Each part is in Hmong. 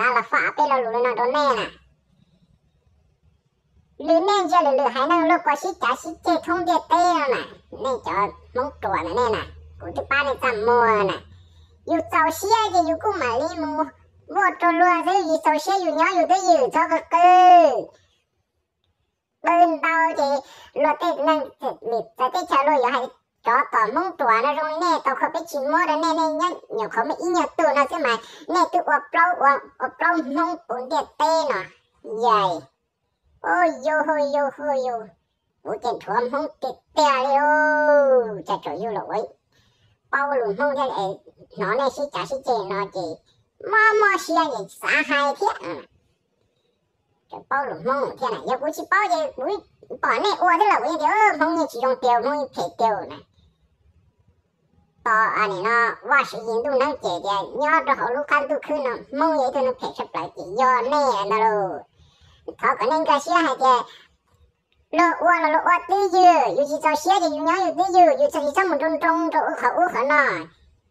Kuv los faib peb lo lus li no rau nej na. Lwm nej ntsia lwm lwm haiv neeg luag puas sib cav sib ceg thoob ntiaj teb no na, nej cov Hmoob ruam ntawm nej na, kuv twb pab nej txaj muag na. Yus txaus siab ces yus kuj mam li mus muaj rau luag xwb, yus txaus siab yus nyob yus twj ywm txhob qw qw. Qw ntau ces luag tej neeg txawv teb chaws luag yuav hais cov tom Hmoob ruam no zoo li nej tau kho peb tsis muab rau nej, nej nyob nyuam qhuav muaj ib nyuag tug no xwb mas nej twb ua plaub ua plaub Hmoob puv ntiaj teb no. Yais, ua yus hu yus hu yus, kuv ces nrhuav Hmoob tiag tiag li. Cas tsuas yus los ua paub lus Hmoob thiab es hnov nej sib cav sib ceg no ces mob mob siab ces xav hais thiab. Paub lus Hmoob thiab na, yog kuv tsis paub ces kuv pom nej ua thiab los kuv yeej tias Hmoob yeej tsis zoo tiag, Hmoob yeej phem tiag na. Tos nim no Vaj Siv Yis ntuj neeb cem tias nyob rau hauv lub qab ntuj khwb no Hmoob yog ib tug neeg phem tshaj plaws ces yog nej ntag lauj. Thov kom nej nkag siab hais tias luag ua los luag ua twj ywm, yus tsis txaus siab ces yus nyob yus twj ywm, yus tsis txhob mus nroo nroo rau ub qhov ub qhov no.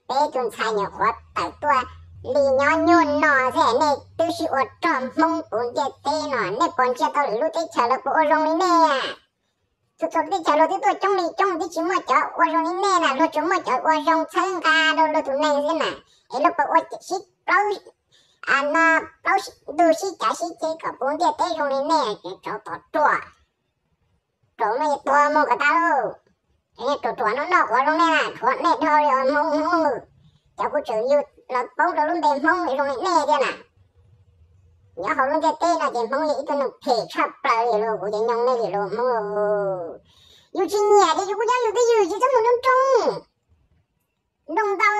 Peb tus ntxhais nyuam qhuav tawm tuaj li nyob nyuag no xwb nej twb sib ua rog Hmoob puv ntiaj teb no, nej puas ntsia tau lwm lub teb chaws lawv puas ua zoo li nej? Txhua txhua teb chaws luag twb tuaj coob li coob twb tsis muaj cov ua zoo li nej na, luag tsuas muaj cov ua zoo txhawb nqa rau luag tus neeg xwb na. Es luag puas ua sib plaub no, plaub ntug sib cav sib ceg kom puv ntiaj teb zoo li nej, tsov tom ruam. Ruam no yuav tuag mus kom tas lauj. Ruam ruam no noj quav zoo nej na, ruam nej dhau li os Hmoob Hmoob. Cov kuv tseem yug los poob rau lub npe Hmoob zoo li nej thiab na. Nyob hauv lub ntiaj teb no ces Hmoob yog ib tug neeg phem tshaj plaws li lauj, kuv ces nyoo nej li lauj Hmoob lauj. Yus tsis nyiam ces yus kuj nyob yus twj ywm tsis txhob mus nroo nroo. Nroo ntau,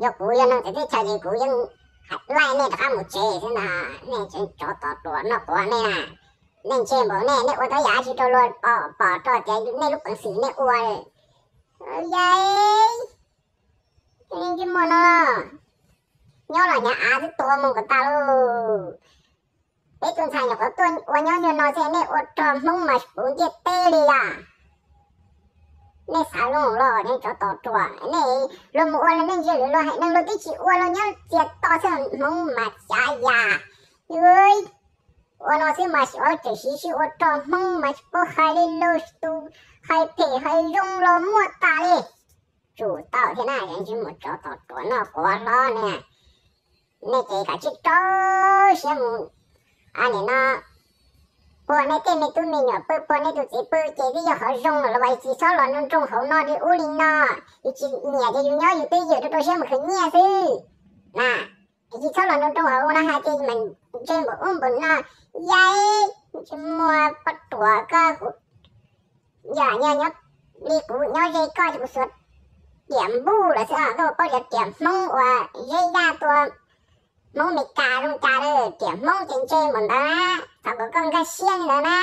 yog kuv yog neeg txawv teb chaws ces kuv yeej laij nej rov qab mus tsev xwb ntag. Nej tsov tom ruam noj quav nej na, nej ntse npaum nej, nej ua tau yam dab tsi rau luag pom rau tias nej lub peev xwm nej ua. Yais, tsis muaj no, nyob los hnyav av twb tuag mus kom tas lauj. Peb tus ntxhais nyuam qhuav tuaj ua nyob nyuag no xwb nej ua rog Hmoob mas puv ntiaj teb li yam. Nej xav zoo los nej tsov tom ruam, nej luag mus ua los nej ntsia lwm luag haiv neeg luag twb tsis ua luag nyob txias to xwb Hmoob mas xyav yam. Ua no xwb mas xyov tseem siv sib ua rog Hmoob mas tsis paub hais li lauj, tus hais phem hais zoo los muaj tas li. Tsum tau thiab na, yog tsis muaj tsov tom ruam noj quav hlob ne. Nej ces kav tsij rau siab mus, nim no puag nej tej me tub me nyuam pw, puag nej tus txiv pw ces twb yog qhov zoo lawm los yus tsis txhob los nroo nroo hauv no li ub li no. Yus tsis nyiam ces yus nyob yus twj ywm rau rau siab mus khwv nyiaj xwb na. Yus tsis txhob los nroo nroo hauv no hais tias mas ntse npaum ub npaum no. Yais, tsis muaj poj ruam koj, yam nyob li kuv nyob ze koj ces kuv xuas riam npuj lawm xwb, koj puas paub tias riam Hmoob uas zeb zaj tua Hmoob Meskas zoo cas, riam Hmoob ces ntse npaum ntawd na. Thov kom koj nkag siab li ntawd na.